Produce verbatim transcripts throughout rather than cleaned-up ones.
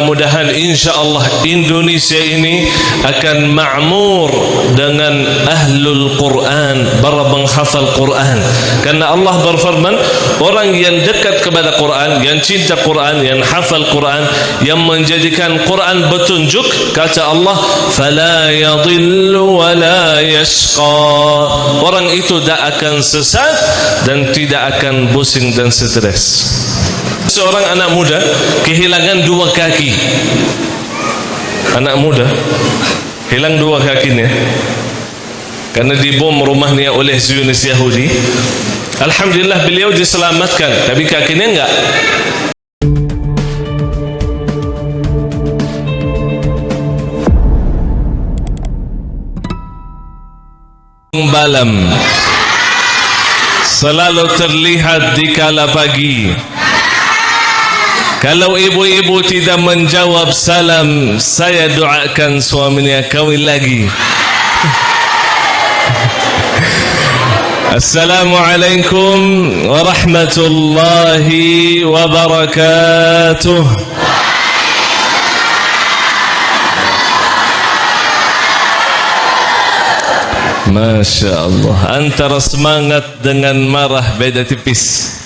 Mudah-mudahan, insya Allah, Indonesia ini akan makmur dengan ahlul Quran, para penghafal Quran. Karena Allah berfirman, orang yang dekat kepada Quran, yang cinta Quran, yang hafal Quran, yang menjadikan Quran petunjuk, kata Allah, "Fala yadhillu wa la yashqa." Orang itu tidak akan sesat dan tidak akan pusing dan stres. Seorang anak muda kehilangan dua kaki. Anak muda hilang dua kakinya karena dibom rumahnya oleh Zionis Yahudi. Alhamdulillah, beliau diselamatkan, tapi kakinya enggak. Balam selalu terlihat di kala pagi. Kalau ibu-ibu tidak menjawab salam, saya doakan suaminya kawin lagi. Assalamualaikum warahmatullahi wabarakatuh. Masya Allah, antara semangat dengan marah beda tipis.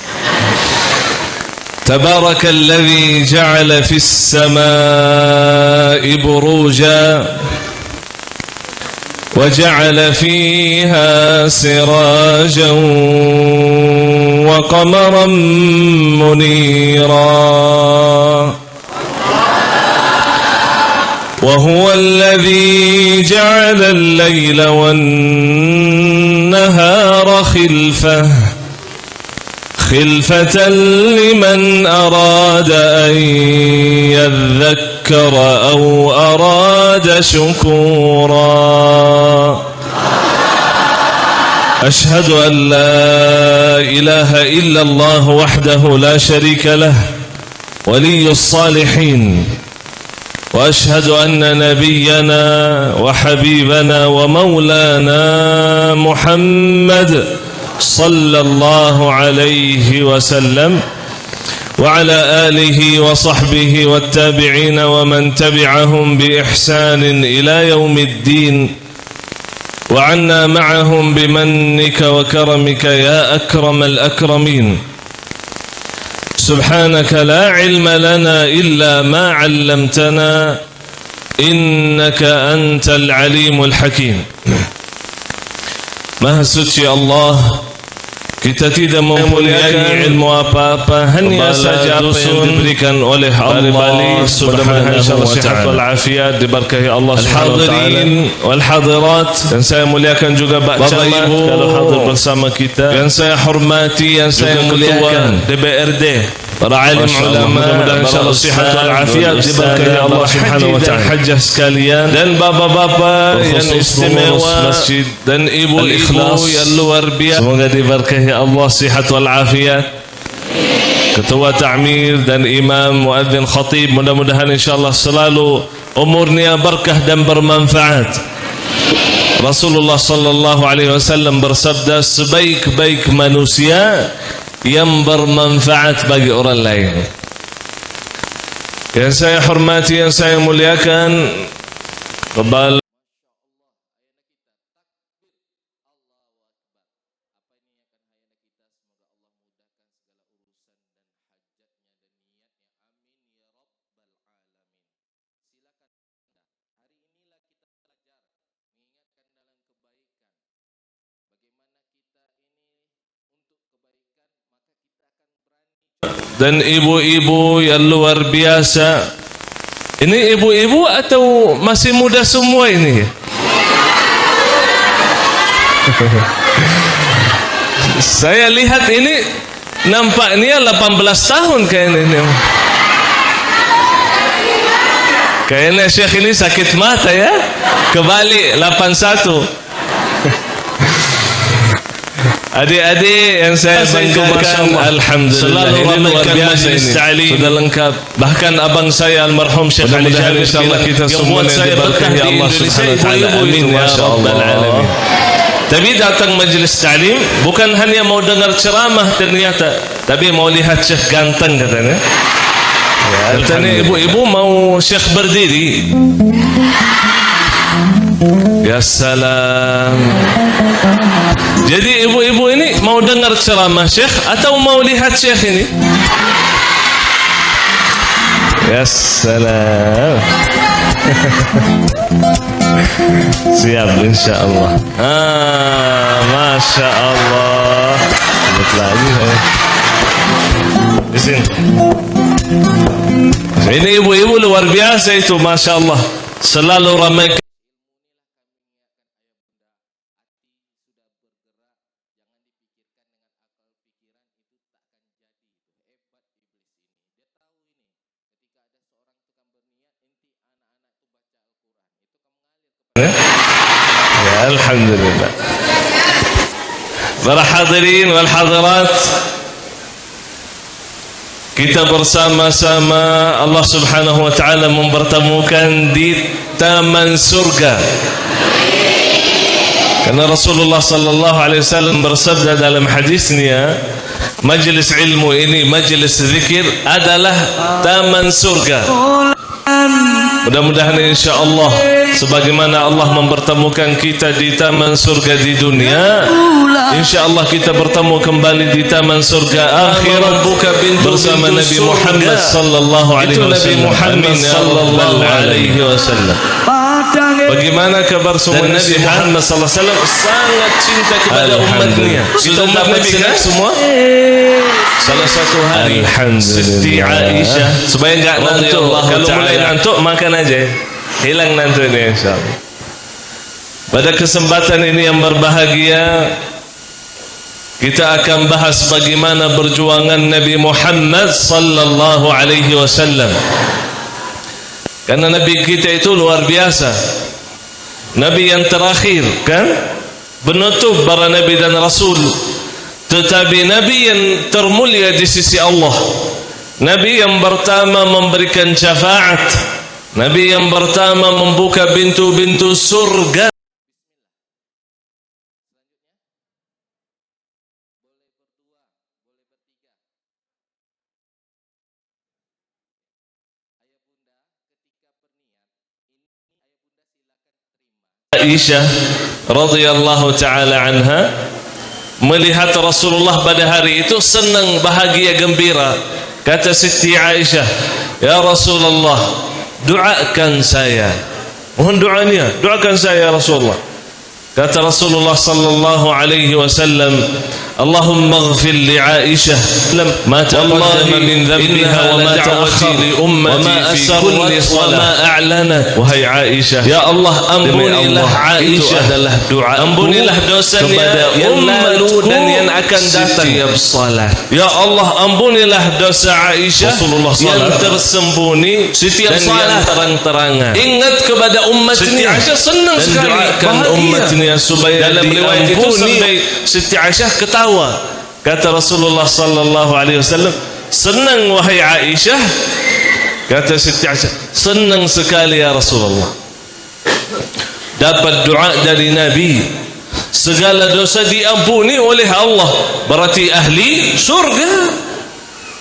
تبارك الذي جعل في السماء بروجا وجعل فيها سراجا وقمرا منيرا. وهو الذي جعل الليل والنهار خلفة، خلفة لمن أراد أن يذكر أو أراد شكورا. أشهد أن لا إله إلا الله وحده لا شريك له، ولي الصالحين، وأشهد أن نبينا وحبيبنا ومولانا محمد صلى الله عليه وسلم وعلى آله وصحبه والتابعين ومن تبعهم بإحسان إلى يوم الدين، وعنا معهم بمنك وكرمك يا أكرم الأكرمين. سبحانك لا علم لنا إلا ما علمتنا إنك أنت العليم الحكيم. Maha Suci Allah, kita tidak mempunyai ilmu apa-apa, hanya saja apa yang diberikan oleh Allah Subhanahu wa Ta'ala. Sehat wal afiat, diberkahi Allah Subhanahu wa Ta'ala. Al-hadirin wal hadirat, dan saya muliakan juga Bapak Camat, kalau hadir bersama kita. Yang saya hormati, yang saya muliakan, D P R D, para alim ulama, mudah-mudahan insyaallah sehat wal afiat, diberkahi Allah Subhanahu wa Ta'ala. Hajah sekalian, dan bapak-bapak yang istimewa, masjid dan ibu-ibu yang luar biasa. Semoga diberkahi Allah sehat wal afiat. Ketua Ta'mir dan Imam, Muadzin, Khatib, mudah-mudahan insyaallah selalu umurnya berkah dan bermanfaat. Rasulullah sallallahu alaihi wasallam bersabda, sebaik-baik manusia yang bermanfaat bagi orang lain. Yang saya hormati, yang saya muliakan, kebal- Dan ibu-ibu yang luar biasa. Ini ibu-ibu atau masih muda semua ini? Saya lihat ini nampaknya delapan belas tahun kayaknya ini. Kayaknya Syekh ini sakit mata ya. Kebalik, delapan satu. Adik-adik yang saya banggakan, alhamdulillah, selalu ramaikan majlis ta'lim. Sudah lengkap. Bahkan abang saya almarhum Syekh Ali Jabir bilang, yang buat saya betah di Indonesia ibu-ibu itu, masya Allah. Tapi datang majlis ta'lim bukan hanya mau dengar ceramah ternyata, tapi mau lihat Syekh ganteng katanya. Katanya ibu-ibu mau Syekh berdiri. Ya salam. Jadi ibu-ibu ini mau dengar ceramah Syekh atau mau lihat Syekh ini? Ya salam. Siap, insya Allah. Ah, masya Allah. Sebut lagi saya. Di sini. Ini ibu-ibu luar biasa itu, masya Allah. Selalu ramai. Ya, alhamdulillah. Para hadirin wal hadirat, kita bersama-sama Allah Subhanahu wa taala mempertemukan di taman surga. Karena Rasulullah sallallahu alaihi wasallam bersabda dalam hadisnya, majelis ilmu ini, majelis zikir adalah taman surga. Mudah-mudahan insya Allah, sebagaimana Allah mempertemukan kita di taman surga di dunia, insya Allah kita bertemu kembali di taman surga akhirat bersama Nabi Muhammad sallallahu alaihi wasallam. Amin ya rabbal alamin. Bagaimana kabar semua? Dan Nabi Muhammad sallallahu alaihi wasallam sangat cinta kepada umatnya. Kita dapat dapat kan semua? Salah satu hari, Siti Aisyah, supaya nggak ngantuk. Kalau mulai ngantuk, makan aja. Hilang ngantuknya, insya Allah. Pada kesempatan ini yang berbahagia, kita akan bahas bagaimana perjuangan Nabi Muhammad sallallahu alaihi wasallam. Karena Nabi kita itu luar biasa. Nabi yang terakhir, kan? Penutup para nabi dan rasul. Tetapi Nabi yang termulia di sisi Allah. Nabi yang pertama memberikan syafaat. Nabi yang pertama membuka pintu-pintu surga. Aisyah radhiyallahu taala anha melihat Rasulullah pada hari itu senang, bahagia, gembira. Kata Siti Aisyah, "Ya Rasulullah, doakan saya. Mohon doanya, doakan saya, ya Rasulullah." Kata Rasulullah sallallahu alaihi wasallam, "Allahumma ighfir li Aisyah ma taqaddama min dhanbiha wa ma ta'akhkhar, wa ma asarrat wa ma a'lanat." Wahai Aisyah, ya Allah, ampunilah Aisyah. Ampunilah dosanya, umatku, dan yang akan datang. Ya Allah, ampunilah dosa Aisyah yang tersembunyi dan yang terang-terangan. Ingat kepada umatnya. Siti Aisyah senang sekali, bahagia. Umatnya supaya diampuni. Dalam riwayat itu sampai Siti Aisyah ketawa. Kata Rasulullah sallallahu alaihi wasallam, "Senang, wahai Aisyah?" Kata Siti Aisyah, "Senang sekali, ya Rasulullah." Dapat doa dari Nabi. Segala dosa diampuni oleh Allah. Berarti ahli surga.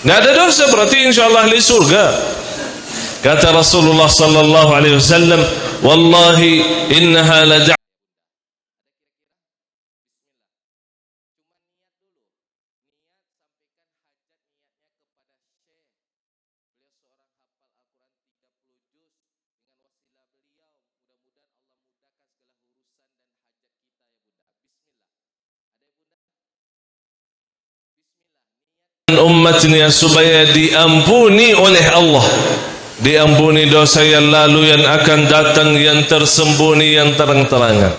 Nggak ada dosa, berarti insya Allah ahli surga. Kata Rasulullah sallallahu alaihi wasallam, "Wallahi innaha la da-" Umatnya supaya diampuni oleh Allah. Diampuni dosa yang lalu, yang akan datang, yang tersembunyi, yang terang-terangan.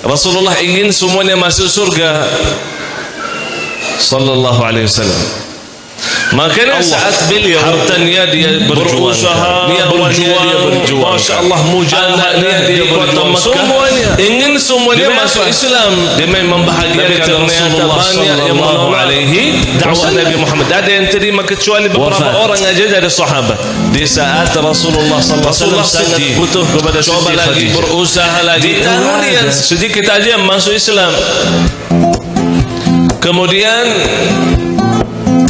Rasulullah ingin semuanya masuk surga. Sallallahu alaihi wasallam. Makanya saat beliau, hartanya dia berjuang, berusaha, nyawanya dia berjuang, masya Allah, mujahadahnya dia berjuang, semuanya ingin semuanya masuk Islam. Demi membahagiakan Rasulullah sallallahu alaihi wasallam. Dakwah Nabi Muhammad. Tidak ada yang terima kecuali beberapa orang aja dari sahabat. Di saat Rasulullah sallallahu alaihi wasallam sangat butuh kepada Siti Khadijah, berusaha lagi, kemudian sedikit aja masuk Islam. Kemudian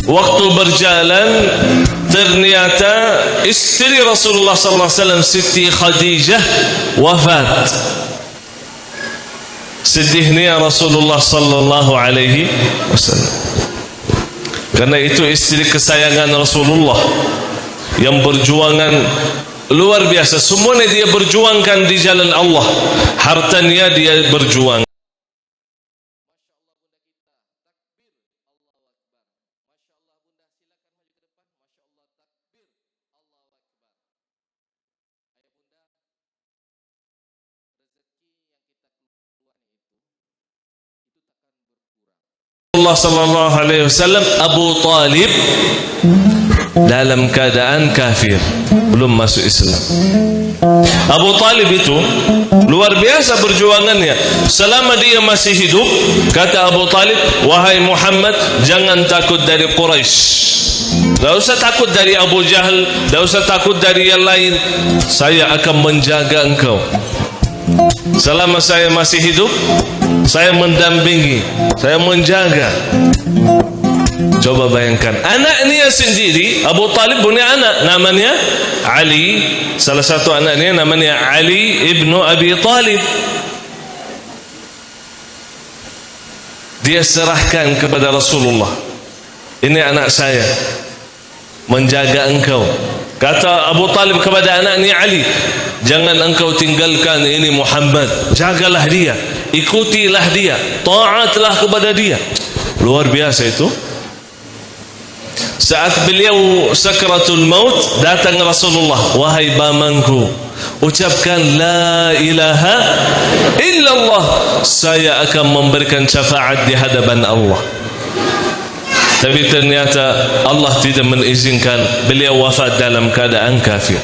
waktu berjalan, Ternyata istri Rasulullah sallallahu alaihi wasallam, Siti Khadijah, wafat. Sedihnya Rasulullah sallallahu alaihi wasallam. Karena itu istri kesayangan Rasulullah yang berjuangan luar biasa. Semuanya dia berjuangkan di jalan Allah. Hartanya dia berjuang. Rasulullah sallallahu alaihi wasallam, Abu Talib dalam keadaan kafir, belum masuk Islam. Abu Talib itu luar biasa perjuangannya. Selama dia masih hidup, kata Abu Talib, "Wahai Muhammad, jangan takut dari Quraisy. Tidak usah takut dari Abu Jahal, tidak usah takut dari yang lain. Saya akan menjaga engkau. Selama saya masih hidup, saya mendampingi, saya menjaga." Coba bayangkan, anaknya sendiri, Abu Talib punya anak, namanya Ali. Salah satu anaknya namanya Ali ibnu Abi Talib. Dia serahkan kepada Rasulullah. "Ini anak saya, menjaga engkau." Kata Abu Talib kepada anaknya Ali, "Jangan engkau tinggalkan ini Muhammad. Jagalah dia, ikutilah dia, taatlah kepada dia." Luar biasa itu. Saat beliau sakratul maut, datang Rasulullah, "Wahai pamanku, ucapkan la ilaha illallah, saya akan memberikan syafaat di hadapan Allah." Tapi ternyata Allah tidak mengizinkan, beliau wafat dalam keadaan kafir.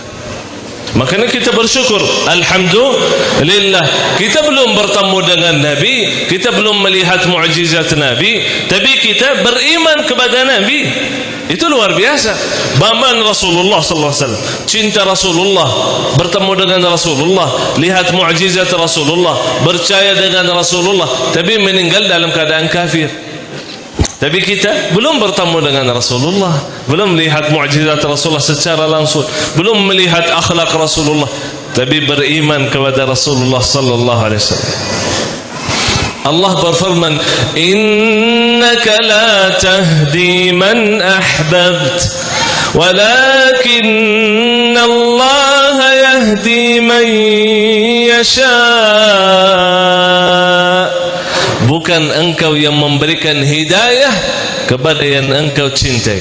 Makanya kita bersyukur, alhamdulillah, kita belum bertemu dengan Nabi, kita belum melihat mukjizat Nabi, tapi kita beriman kepada Nabi. Itu luar biasa. Paman Rasulullah sallallahu alaihi wasallam, cinta Rasulullah, bertemu dengan Rasulullah, lihat mukjizat Rasulullah, percaya dengan Rasulullah, tapi meninggal dalam keadaan kafir. Tapi kita belum bertemu dengan Rasulullah, belum melihat mukjizat Rasulullah secara langsung, belum melihat akhlak Rasulullah, tapi beriman kepada Rasulullah sallallahu alaihi wasallam. Allah berfirman, "Innaka la tahdi man ahbabt, walakinnallaha yahdi man yasha." Bukan engkau yang memberikan hidayah kepada yang engkau cintai.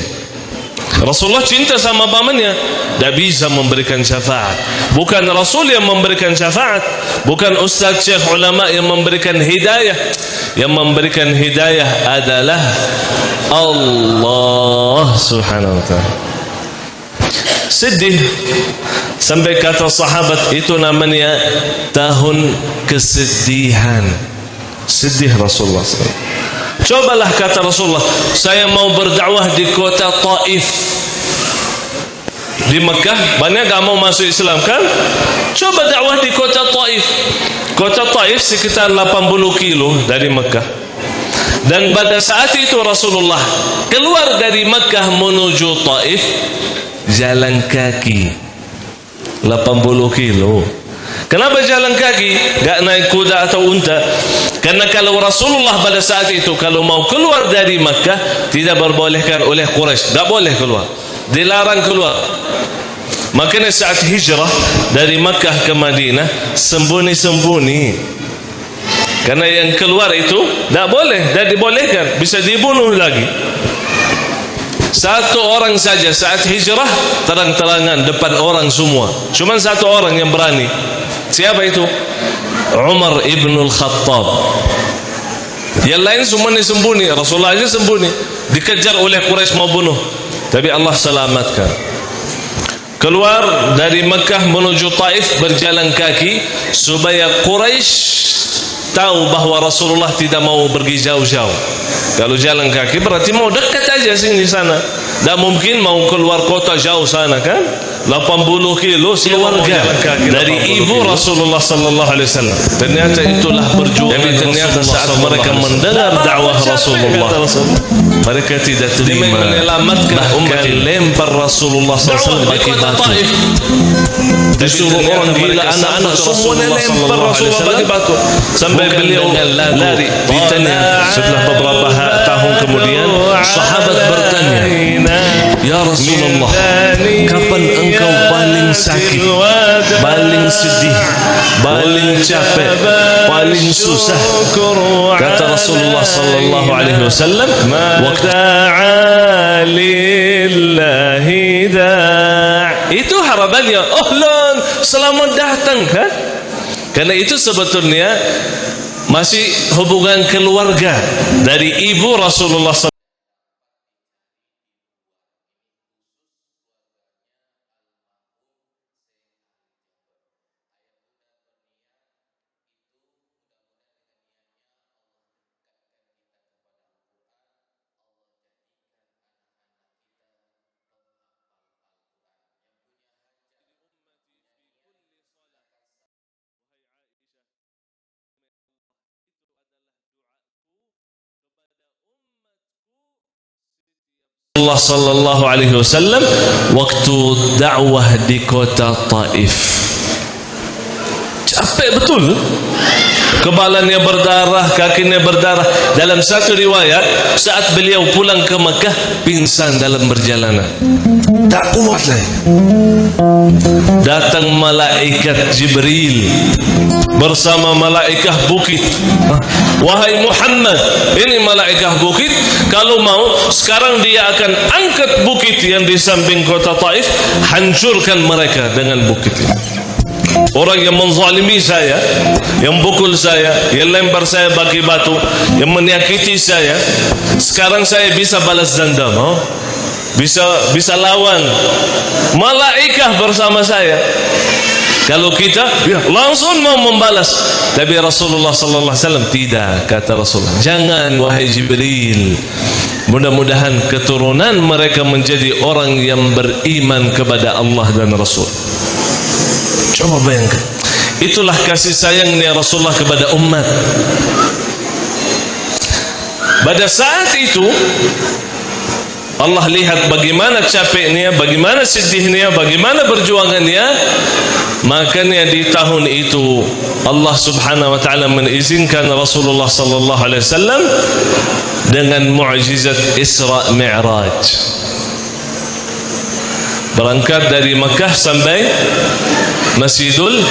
Rasulullah cinta sama pamannya, tidak bisa memberikan syafaat. Bukan Rasul yang memberikan syafaat, bukan ustaz, syekh, ulama yang memberikan hidayah. Yang memberikan hidayah adalah Allah Subhanahu wa Ta'ala. Sedih sampai kata sahabat, "Itu namanya tahun kesedihan." Sedih Rasulullah. Cobalah, kata Rasulullah, "Saya mau berdakwah di kota Taif." Di Mekah, banyak tidak mau masuk Islam, kan? Coba dakwah di kota Taif. Kota Taif sekitar delapan puluh kilo dari Mekah. Dan pada saat itu Rasulullah keluar dari Mekah menuju Taif jalan kaki. Delapan puluh kilo. Kenapa jalan kaki? Tidak naik kuda atau unta. Karena kalau Rasulullah pada saat itu, kalau mau keluar dari Mekah, tidak diperbolehkan oleh Quraisy. Tidak boleh keluar. Dilarang keluar. Makanya saat hijrah dari Mekah ke Madinah, sembunyi-sembunyi. Karena yang keluar itu tidak boleh, tidak dibolehkan, bisa dibunuh lagi. Satu orang saja saat hijrah, terang-terangan depan orang semua. Cuman satu orang yang berani. Siapa itu? Umar ibnul Khattab. Yang lain semuanya sembunyi, Rasulullah aja sembunyi. Dikejar oleh Quraisy mau bunuh. Tapi Allah selamatkan. Keluar dari Mekah menuju Taif berjalan kaki supaya Quraisy tahu bahwa Rasulullah tidak mau pergi jauh-jauh. Kalau jalan kaki berarti mau dekat aja sini sana. Tidak mungkin mau keluar kota jauh sana, kan? Lapan puluh kilo keluarga dari ibu Rasulullah sallallahu alaihi wasallam. Ternyata itulah perjuangan. Jadi ternyata Rasulullah saat mereka sallallahu alaihi wasallam mendengar dakwah Rasulullah, mereka tidak terima. Demi menyelamatkan umat ini. Bahkan lempar Rasulullah sallallahu alaihi wasallam pakai batu. Dakwah di kota Taif. Disuruh orang gila, anak-anak, semua dilempar Rasulullah sallallahu alaihi wasallam pakai batu. Sampai beliau lari. Ditanya, setelah beberapa ha-, tahun kemudian, sahabat bertanya, "Ya Rasulullah, kapan engkau paling sakit, paling sedih, paling capek, paling susah?" Kata Rasulullah sallallahu alaihi wasallam, "Waktu." Itu harapannya, "Ahlan, selamat datang," kan? Karena itu sebetulnya masih hubungan keluarga dari ibu Rasulullah sallallahu Rasulullah sallallahu alaihi wasallam waktu dakwah di kota Taif. Capek betul. Kepalanya berdarah, kakinya berdarah. Dalam satu riwayat, saat beliau pulang ke Mekah, pingsan dalam perjalanan. Tak kuat lagi. Datang malaikat Jibril bersama malaikat bukit. "Wahai Muhammad, ini malaikat bukit. Kalau mau, sekarang dia akan angkat bukit yang di samping kota Taif, hancurkan mereka dengan bukit ini. Orang yang menzalimi saya, yang pukul saya, yang lempar saya pakai batu, yang menyakiti saya, sekarang saya bisa balas dendam." Oh. Bisa, bisa lawan. Malaikat bersama saya. Kalau kita, ya, langsung mau membalas. Tapi Rasulullah sallallahu alaihi wasallam tidak, kata Rasulullah, "Jangan, wahai Jibril. Mudah-mudahan keturunan mereka menjadi orang yang beriman kepada Allah dan Rasul." Coba bayangkan. Itulah kasih sayangnya Rasulullah kepada umat. Pada saat itu, Allah lihat bagaimana capeknya, bagaimana sedihnya, bagaimana perjuangannya. Makanya di tahun itu, Allah Subhanahu wa Ta'ala mengizinkan Rasulullah sallallahu alaihi wasallam dengan mukjizat Isra Mi'raj. Berangkat dari Mekah sampai Masjidul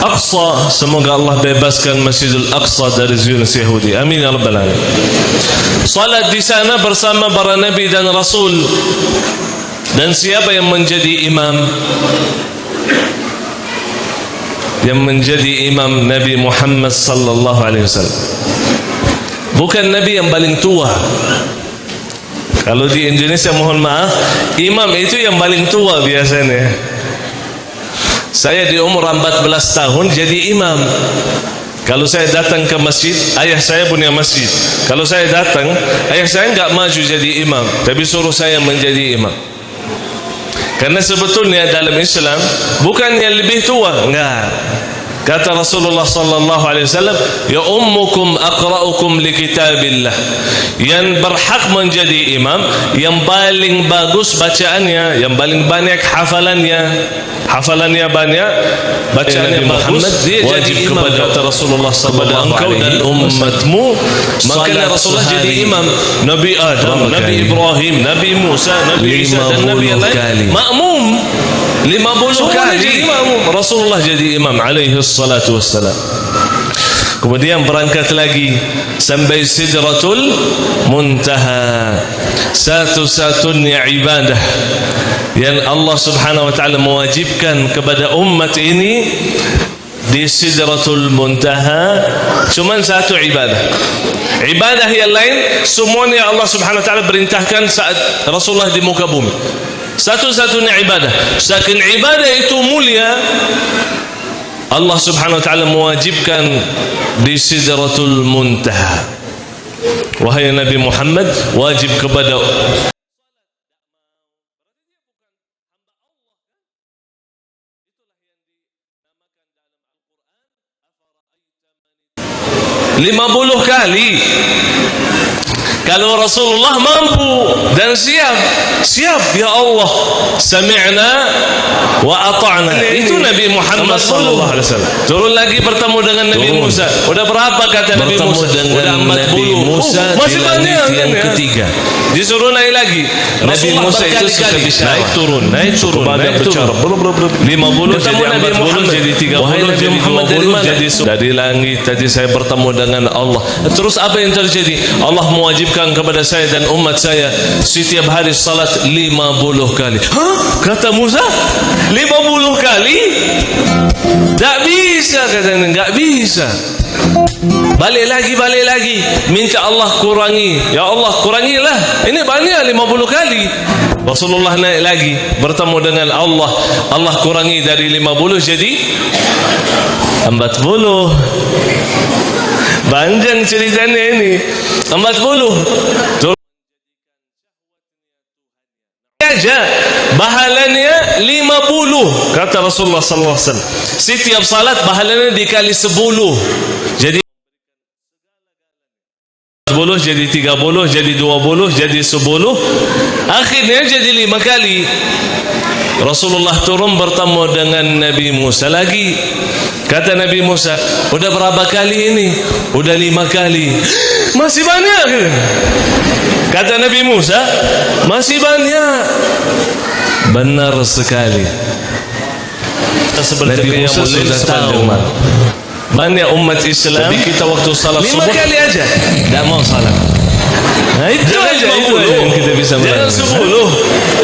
Aqsa. Semoga Allah bebaskan Masjidul Aqsa dari Zionis Yahudi. Amin ya rabbal alamin. Salat di sana bersama para nabi dan rasul. Dan siapa yang menjadi imam? Yang menjadi imam, Nabi Muhammad sallallahu alaihi wasallam. Bukan Nabi yang paling tua. Kalau di Indonesia, mohon maaf, imam itu yang paling tua biasanya. Saya di umur empat belas tahun jadi imam. Kalau saya datang ke masjid, ayah saya punya masjid. Kalau saya datang, ayah saya enggak maju jadi imam, tapi suruh saya menjadi imam. Karena sebetulnya dalam Islam, bukannya lebih tua, enggak. Kata Rasulullah sallallahu alaihi wasallam, "Ya ummukum aqra'ukum li kitabillah." Yang berhak menjadi imam, yang paling bagus bacaannya, yang paling banyak hafalannya. Hafalannya banyak, bacaannya bagus, dia jadi imam, kata Rasulullah sallallahu alaihi wasallam. Kepada engkau dan umatmu, makanya Rasulullah jadi imam. Nabi Adam, Nabi Ibrahim, Nabi Musa, Nabi Isa, dan Nabi yang lain makmum. Lima puluh kali. Semua jadi makmum. Rasulullah jadi imam alaihi salatu wassalam. Kemudian berangkat lagi sampai Sidratul Muntaha. Satu-satunya ibadah yang Allah Subhanahu wa Ta'ala mewajibkan kepada umat ini di Sidratul Muntaha, cuman satu ibadah. Ibadah yang lain semuanya Allah Subhanahu wa Ta'ala perintahkan saat Rasulullah di muka bumi. Satu-satunya ibadah. Saking ibadah itu mulia, Allah Subhanahu wa Ta'ala mewajibkan di Sidratul Muntaha. Wahai Nabi Muhammad, wajib kepada Lima puluh kali. Kalau Rasulullah mampu dan siap, siap, ya Allah, sami'na wa ata'na. Itu Nabi Muhammad sallallahu alaihi wasallam. Turun lagi bertemu dengan Nabi Musa. Udah berapa kata Nabi Musa? Udah empat puluh. Musa, masih banyak kan, ya? Disuruh naik lagi. Nabi Musa itu suka bicara. Naik turun, naik turun, naik turun. Lima puluh jadi empat puluh, jadi tiga puluh, jadi dua puluh, jadi dari langit tadi saya bertemu dengan Allah. Terus apa yang terjadi? Allah mewajibkan kepada saya dan umat saya setiap hari salat lima puluh kali. Hah? Kata Musa, lima puluh kali? Tak bisa, katanya, nggak bisa. Balik lagi, balik lagi. Minta Allah kurangi. Ya Allah, kurangilah. Ini banyak, lima puluh kali. Rasulullah naik lagi, bertemu dengan Allah. Allah kurangi dari lima puluh jadi empat puluh. Panjang ceritanya ini. Empat puluh. Turun aja, bahalanya lima puluh, kata Rasulullah sallallahu alaihi wasallam. Setiap salat bahalanya dikali sepuluh. Jadi sepuluh, jadi tiga puluh, jadi dua puluh, jadi sepuluh. Akhirnya jadi lima kali. Rasulullah turun bertemu dengan Nabi Musa lagi. Kata Nabi Musa, "Udah berapa kali ini?" "Udah lima kali." "Masih banyak?" Kata Nabi Musa, "Masih banyak." Benar sekali. Nabi Musa sudah tahu. Banyak umat Islam. Tapi kita waktu salat subuh, lima kali aja, tidak mau salat. Nah, itu aja, itu aja yang kita bisa melarang. Jangan sepuluh.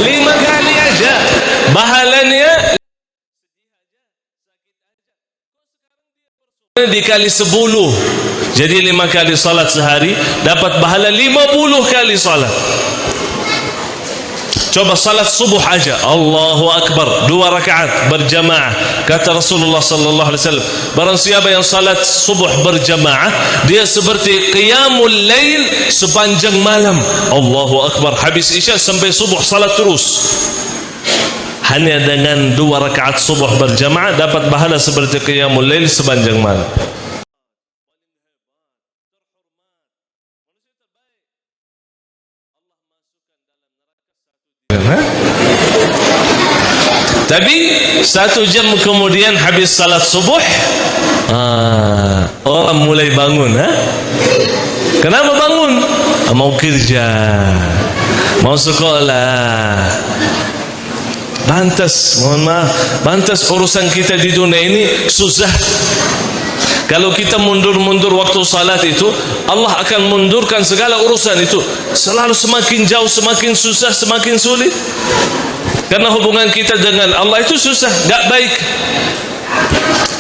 Lima kali aja. Bahalanya dikali sepuluh. Jadi lima kali salat sehari dapat bahala lima puluh kali salat. Coba salat subuh aja, Allahu Akbar, dua rakaat berjamaah. Kata Rasulullah sallallahu alaihi wasallam, barang siapa yang salat subuh berjamaah, dia seperti qiyamul lail sepanjang malam. Allahu Akbar. Habis isya sampai subuh salat terus. Hanya dengan dua rakaat subuh berjamaah dapat bahala seperti qiyamul lail sepanjang malam. Tapi satu jam kemudian habis salat subuh, ah, orang mulai bangun, ha? Kenapa bangun? Ah, mau kerja, mau sekolah. Pantas, mohon maaf, pantas urusan kita di dunia ini susah. Kalau kita mundur-mundur waktu salat itu, Allah akan mundurkan segala urusan itu. Selalu semakin jauh, semakin susah, semakin sulit. Karena hubungan kita dengan Allah itu susah, nggak baik.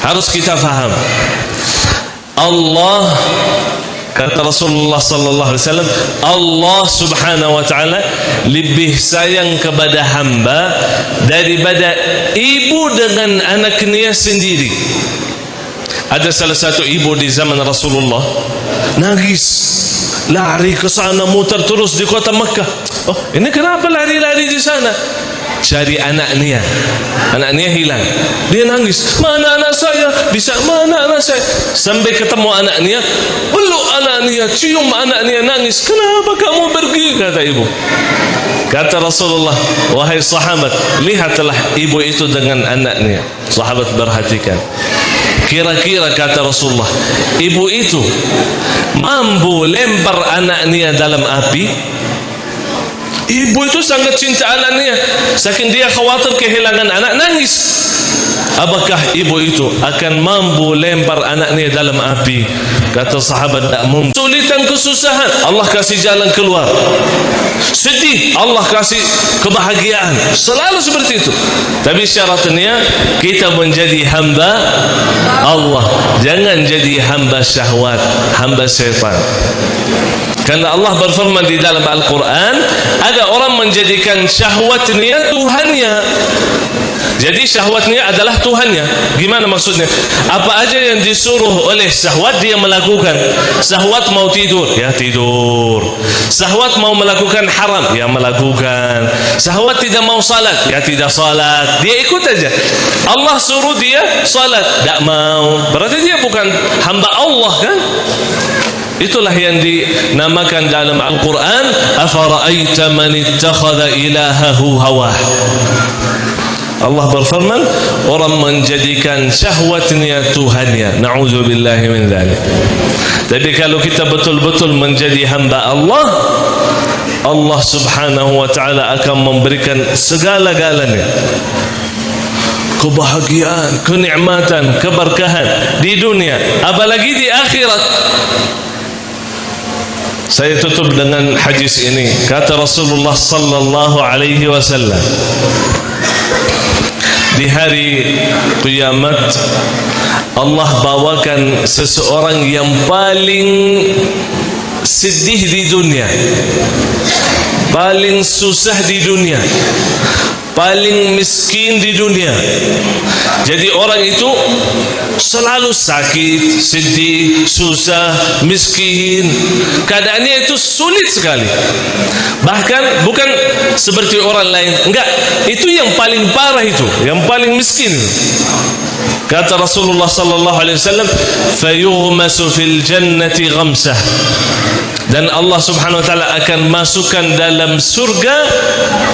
Harus kita faham. Allah, kata Rasulullah sallallahu alaihi wasallam, Allah Subhanahu wa Ta'ala lebih sayang kepada hamba daripada ibu dengan anaknya sendiri. Ada salah satu ibu di zaman Rasulullah nangis, lari ke sana, mutar terus di kota Mekah. Oh, ini kenapa lari-lari di sana? Cari anaknya. Anaknya hilang. Dia nangis, "Mana anak saya? Di sa-, mana anak saya?" Sampai ketemu anaknya, peluk anaknya, cium anaknya, nangis. "Kenapa kamu pergi?" kata ibu. Kata Rasulullah, "Wahai sahabat, lihatlah ibu itu dengan anaknya." Sahabat perhatikan. Kira-kira, kata Rasulullah, ibu itu mampu lempar anaknya dalam api? Ibu itu sangat cinta anaknya. Saking dia khawatir kehilangan anak, nangis. Apakah ibu itu akan mampu lempar anaknya dalam api? Kata sahabat, "Tidak mungkin." Sulitan, kesusahan, Allah kasih jalan keluar. Sedih, Allah kasih kebahagiaan. Selalu seperti itu. Tapi syaratnya kita menjadi hamba Allah. Jangan jadi hamba syahwat, hamba setan. Karena Allah berfirman di dalam Al-Quran, ada orang menjadikan syahwatnya Tuhannya. Jadi syahwatnya adalah Tuhannya. Gimana maksudnya? Apa aja yang disuruh oleh syahwat, dia melakukan. Syahwat mau tidur, ya tidur. Syahwat mau melakukan haram, ya melakukan. Syahwat tidak mau salat, ya tidak salat. Dia ikut aja. Allah suruh dia salat, tak mau. Berarti dia bukan hamba Allah, kan? Itulah yang dinamakan dalam Al-Quran, "Afara'aita man ittakhadha ilahahu hawah." Allah berfirman, orang menjadikan syahwatnya Tuhannya. Na'udzubillahi min dzalik. Jadi kalau kita betul-betul menjadi hamba Allah, Allah Subhanahu wa Ta'ala akan memberikan segala-galanya. Kebahagiaan, kenikmatan, keberkahan di dunia, apalagi di akhirat. Saya tutup dengan hadis ini. Kata Rasulullah sallallahu alaihi wasallam, di hari kiamat, Allah bawakan seseorang yang paling sedih di dunia, paling susah di dunia, paling miskin di dunia. Jadi orang itu selalu sakit, sedih, susah, miskin. Keadaannya itu sulit sekali. Bahkan bukan seperti orang lain. Enggak, itu yang paling parah itu, yang paling miskin. Kata Rasulullah sallallahu alaihi wasallam, "Fayughmasu fil jannati ghamsah." Dan Allah Subhanahu wa Ta'ala akan masukkan dalam surga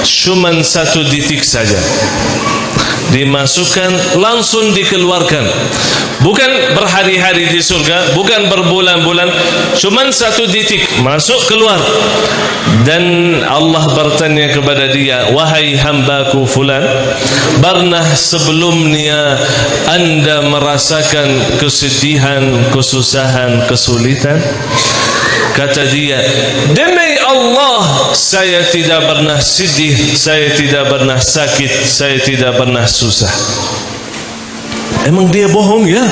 cuman satu detik saja. Dimasukkan, langsung dikeluarkan. Bukan berhari-hari di surga, bukan berbulan-bulan, cuman satu detik, masuk keluar. Dan Allah bertanya kepada dia, "Wahai hambaku fulan, pernah sebelumnya anda merasakan kesedihan, kesusahan, kesulitan?" Kata dia, "Demi Allah, saya tidak pernah sedih, saya tidak pernah sakit, saya tidak pernah susah." Emang dia bohong, ya?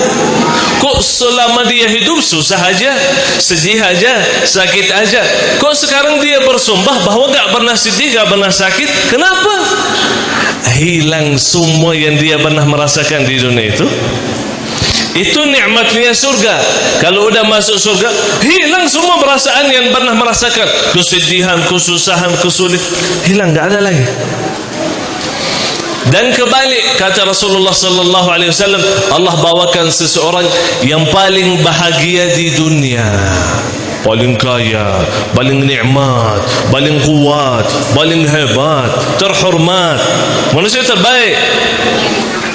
Kok selama dia hidup susah aja, sedih aja, sakit aja? Kok sekarang dia bersumpah bahwa gak pernah sedih, gak pernah sakit? Kenapa? Hilang semua yang dia pernah merasakan di dunia itu. Itu nikmatnya surga. Kalau udah masuk surga, hilang semua perasaan yang pernah merasakan. Kesedihan, kesusahan, kesulitan. Hilang, gak ada lagi. Dan kebalik, kata Rasulullah sallallahu alaihi wasallam, Allah bawakan seseorang yang paling bahagia di dunia. Paling kaya, paling nikmat, paling kuat, paling hebat, terhormat. Manusia terbaik.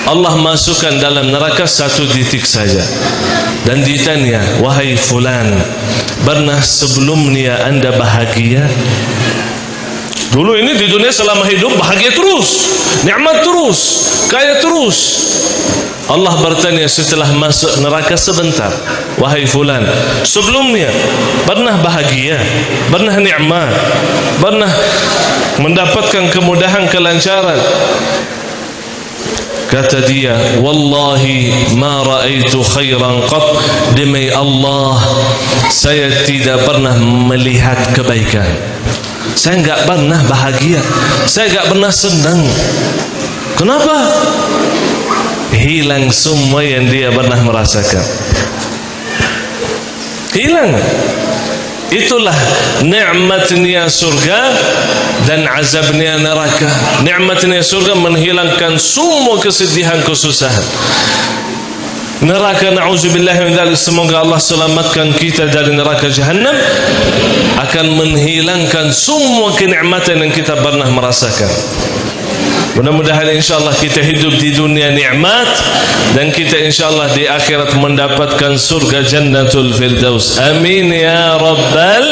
Allah masukkan dalam neraka satu titik saja. Dan ditanya, "Wahai fulan, pernah sebelumnya anda bahagia?" Dulu ini di dunia selama hidup bahagia terus, nikmat terus, kaya terus. Allah bertanya setelah masuk neraka sebentar, "Wahai fulan, sebelumnya pernah bahagia, pernah nikmat, pernah mendapatkan kemudahan, kelancaran?" Kata dia, "Wallahi ma ra'aitu khairan qat." Demi Allah, saya tidak pernah melihat kebaikan. Saya nggak pernah bahagia. Saya nggak pernah senang. Kenapa? Hilang semua yang dia pernah merasakan. Hilang. Itulah nikmatnya surga dan azabnya neraka. Nikmatnya surga menghilangkan semua kesedihan, kesusahan. Neraka, na'udzubillah min dzalik, semoga Allah selamatkan kita dari neraka jahannam, akan menghilangkan semua kenikmatan yang kita pernah merasakan. Mudah-mudahan insyaallah kita hidup di dunia nikmat dan kita insyaallah di akhirat mendapatkan surga Jannatul Firdaus. Amin ya rabbal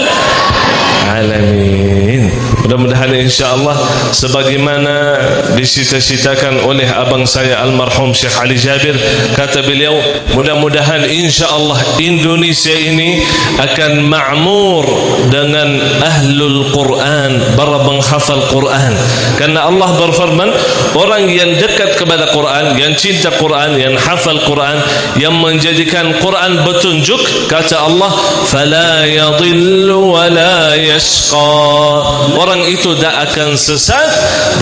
alamin. Mudah-mudahan insyaallah sebagaimana dicita-citakan oleh abang saya almarhum Syekh Ali Jabir, kata beliau, mudah-mudahan insyaallah Indonesia ini akan makmur dengan ahlul Quran, para penghafal Quran. Karena Allah berfirman, orang yang dekat kepada Quran, yang cinta Quran, yang hafal Quran, yang menjadikan Quran petunjuk, kata Allah, "Fala yadillu wa la yashqa." Orang itu tidak akan sesat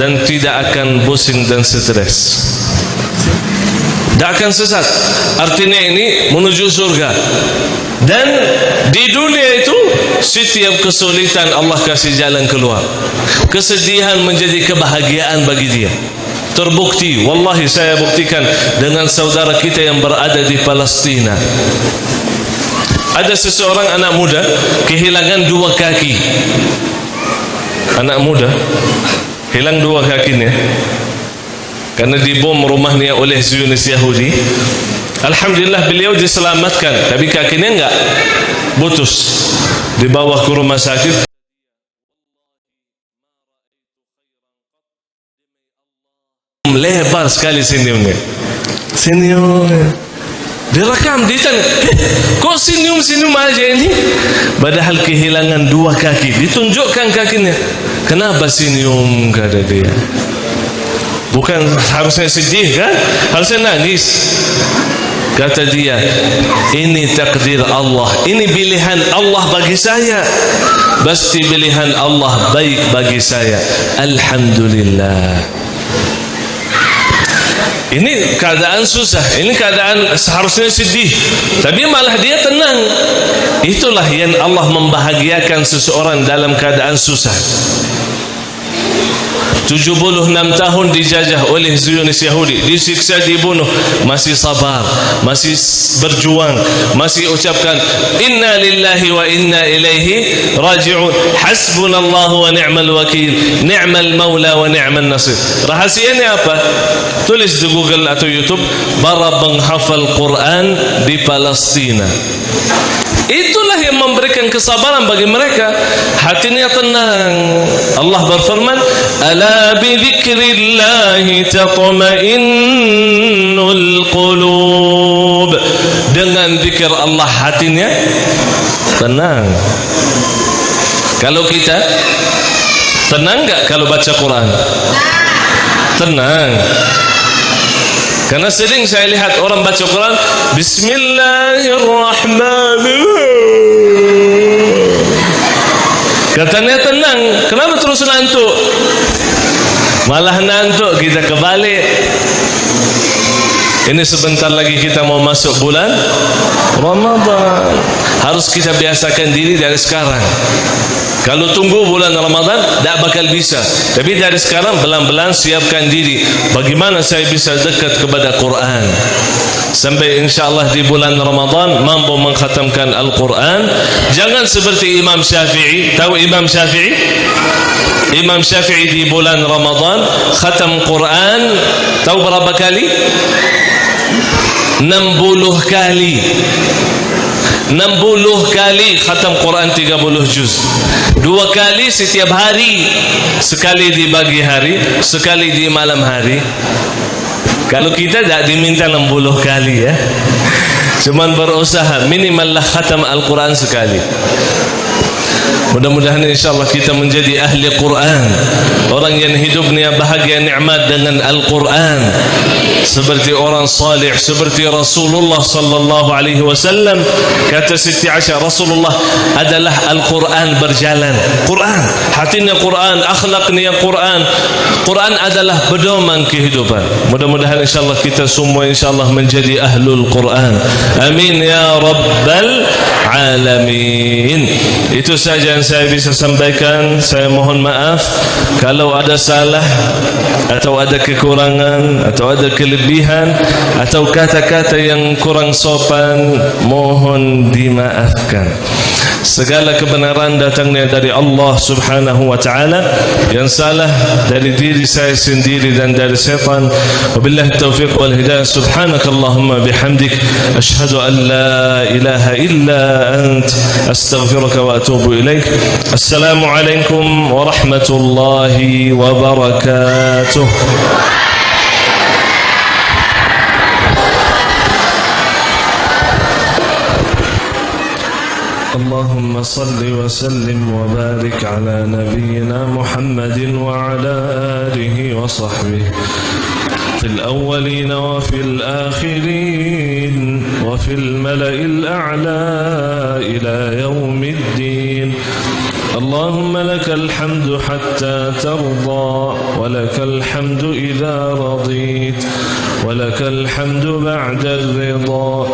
dan tidak akan pusing dan stres. Tidak akan sesat. Artinya ini menuju surga. Dan di dunia itu, setiap kesulitan Allah kasih jalan keluar. Kesedihan menjadi kebahagiaan bagi dia. Terbukti, wallahi saya buktikan dengan saudara kita yang berada di Palestina. Ada seseorang anak muda kehilangan dua kaki. Anak muda hilang dua kakinya karena dibom rumahnya oleh Zionis Yahudi. Alhamdulillah, beliau diselamatkan, tapi kakinya enggak, putus. Dibawa ke rumah sakit. Lebar sekali senyumnya. Senyum. Direkam, ditanya, "Eh, kok senyum-senyum aja ini?" Padahal kehilangan dua kaki. Ditunjukkan kakinya. "Kenapa senyum?" kata dia. Bukan harusnya sedih, kan? Harusnya nangis. Kata dia, "Ini takdir Allah. Ini pilihan Allah bagi saya. Pasti pilihan Allah baik bagi saya. Alhamdulillah." Ini keadaan susah, ini keadaan seharusnya sedih, tapi malah dia tenang. Itulah yang Allah membahagiakan seseorang dalam keadaan susah. Tujuh puluh enam tahun dijajah oleh Zionis Yahudi, disiksa, dibunuh, masih sabar, masih s- berjuang, masih ucapkan, "Inna lillahi wa inna ilaihi raji'un. Hasbunallahu wa ni'mal wakil. Ni'mal maula wa ni'mal nasir." Rahasianya apa? Tulis di Google atau YouTube, "Para penghafal Quran di Palestina." Itulah yang memberikan kesabaran bagi mereka. Hatinya tenang. Allah berfirman, "Ala bi dzikrillahi tatmainnul qulub." Dengan zikir Allah hatinya tenang. Kalau kita tenang nggak kalau baca Quran? Tenang. Karena sering saya lihat orang baca Quran, "Bismillahirrahmanirrahim." Katanya tenang, kenapa terus ngantuk? Malah ngantuk kita kebalik. Ini sebentar lagi kita mau masuk bulan Ramadan. Harus kita biasakan diri dari sekarang. Kalau tunggu bulan Ramadan, tak bakal bisa. Tapi dari sekarang, belan-belan siapkan diri. Bagaimana saya bisa dekat kepada Quran? Sampai insya Allah di bulan Ramadan mampu mengkhatamkan Al-Quran. Jangan seperti Imam Syafi'i. Tahu Imam Syafi'i? Imam Syafi'i di bulan Ramadan khatam Quran. Tahu berapa kali? Enam puluh kali. Enam puluh kali khatam Quran tiga puluh juz. Dua kali setiap hari. Sekali di pagi hari, sekali di malam hari. Kalau kita tak diminta enam puluh kali, ya. Cuman berusaha, minimal lah khatam Al-Quran sekali. Mudah-mudahan insya Allah kita menjadi ahli Quran. Orang yang hidupnya bahagia nikmat dengan Al-Quran. Seperti orang salih, seperti Rasulullah sallallahu alaihi wasallam. Kata Siti Aisyah, Rasulullah adalah Al-Quran berjalan. Quran, hatinya Quran, akhlaknya Quran. Quran adalah pedoman kehidupan. Mudah-mudahan insya Allah kita semua insya Allah menjadi ahlul Quran. Amin ya rabbal alamin. Itu saja yang saya bisa sampaikan. Saya mohon maaf kalau ada salah atau ada kekurangan atau ada kelebihan atau kata-kata yang kurang sopan, mohon dimaafkan. Segala kebenaran datangnya dari Allah Subhanahu wa Ta'ala, yang salah dari diri saya sendiri dan dari setan. Wabillahi taufiq wal hidayah. Subhanakallahumma bihamdik, asyhadu an la ilaha illa ant, astaghfiruka wa atubu ilaik. Assalamualaikum warahmatullahi wabarakatuh. اللهم صل وسلم وبارك على نبينا محمد وعلى آله وصحبه في الأولين وفي الآخرين وفي الملأ الأعلى إلى يوم الدين. اللهم لك الحمد حتى ترضى، ولك الحمد إذا رضيت، ولك الحمد بعد الرضا.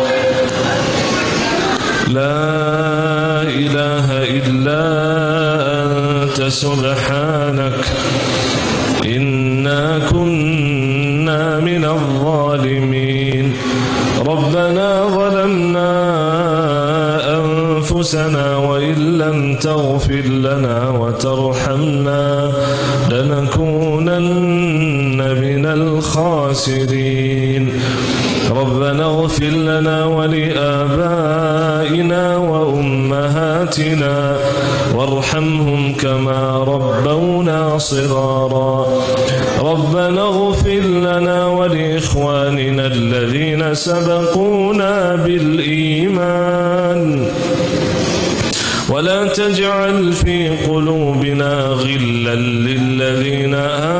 لا إله إلا أنت سبحانك إنا كنا من الظالمين. ربنا ظلمنا أنفسنا وإن لم تغفر لنا وترحمنا لنكونن من الخاسرين. ربنا اغفر لنا ولآبائنا وأمهاتنا وارحمهم كما ربونا صغارا. ربنا اغفر لنا ولإخواننا الذين سبقونا بالإيمان ولا تجعل في قلوبنا غلا للذين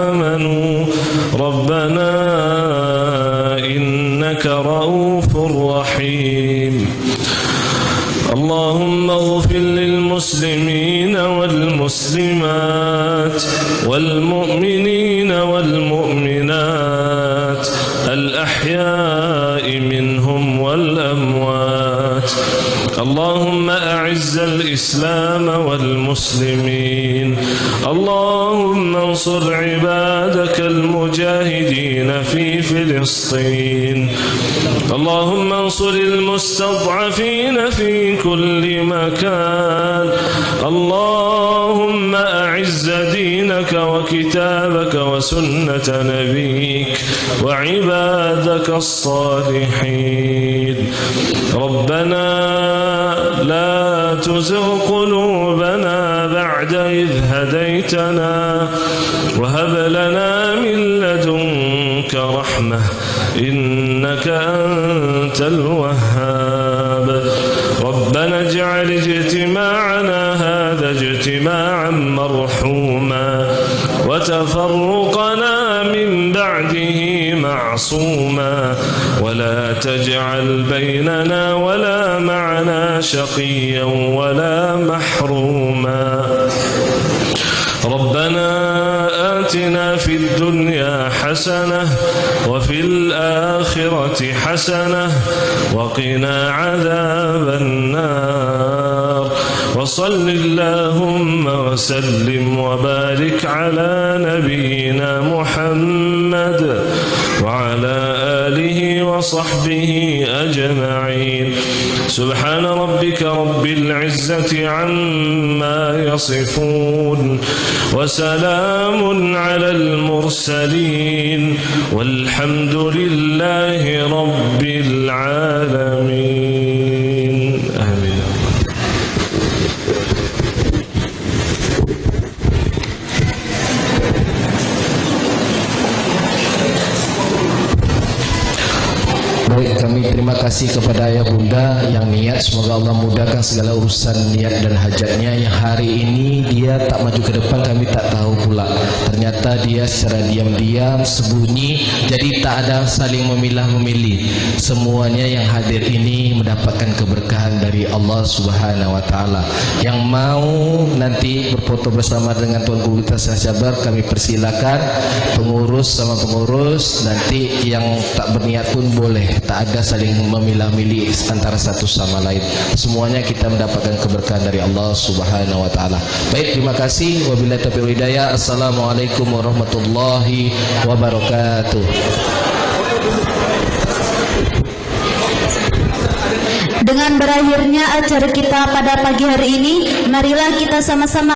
آمنوا ربنا إنك رءوف رحيم. اللهم اغفر للمسلمين والمسلمات والمؤمنين والمؤمنات الأحياء منهم والأموات. اللهم أعز الإسلام والمسلمين. اللهم انصر عبادك المجاهدين في فلسطين. اللهم انصر المستضعفين في كل مكان. اللهم أعز دينك وكتابك وسنة نبيك وعبادك الصالحين. ربنا لا تزغ قلوبنا بعد إذ هديتنا وهب لنا من لدنك رحمة إنك أنت الوهاب. ربنا اجعل اجتماعنا هذا اجتماعا مرحوما وتفرقنا من بعده معصوما ولا تجعل بيننا ولا معنا شقيا ولا محروما. ربنا آتنا في الدنيا حسنة وفي الآخرة حسنة وقنا عذاب النار. وصل اللهم وسلم وبارك على نبينا محمد وعلى آله وصحبه أجمعين. سبحان ربك رب العزة عما يصفون وسلام على المرسلين والحمد لله رب العالمين. آمين. Baik, kami terima kasih kepada ayah bunda yang niat. Semoga Allah mudahkan segala urusan niat dan hajatnya. Yang hari ini dia tak maju ke depan, kami tak tahu pula. Ternyata dia secara diam-diam, sembunyi, jadi tak ada saling memilah-memilih. Semuanya yang hadir ini mendapatkan keberkahan dari Allah Subhanahu wa Ta'ala. Yang mau nanti berfoto bersama dengan Tuan Guru kita, sahabat, kami persilakan. Pengurus sama pengurus, nanti yang tak berniat pun boleh. Tak ada saling memilah-milih antara satu sama lain. Semuanya kita mendapatkan keberkahan dari Allah Subhanahu wa Ta'ala. Baik, terima kasih. Wabillahi taufiq wal hidayah. Assalamualaikum warahmatullahi wabarakatuh. Dengan berakhirnya acara kita pada pagi hari ini, marilah kita sama-sama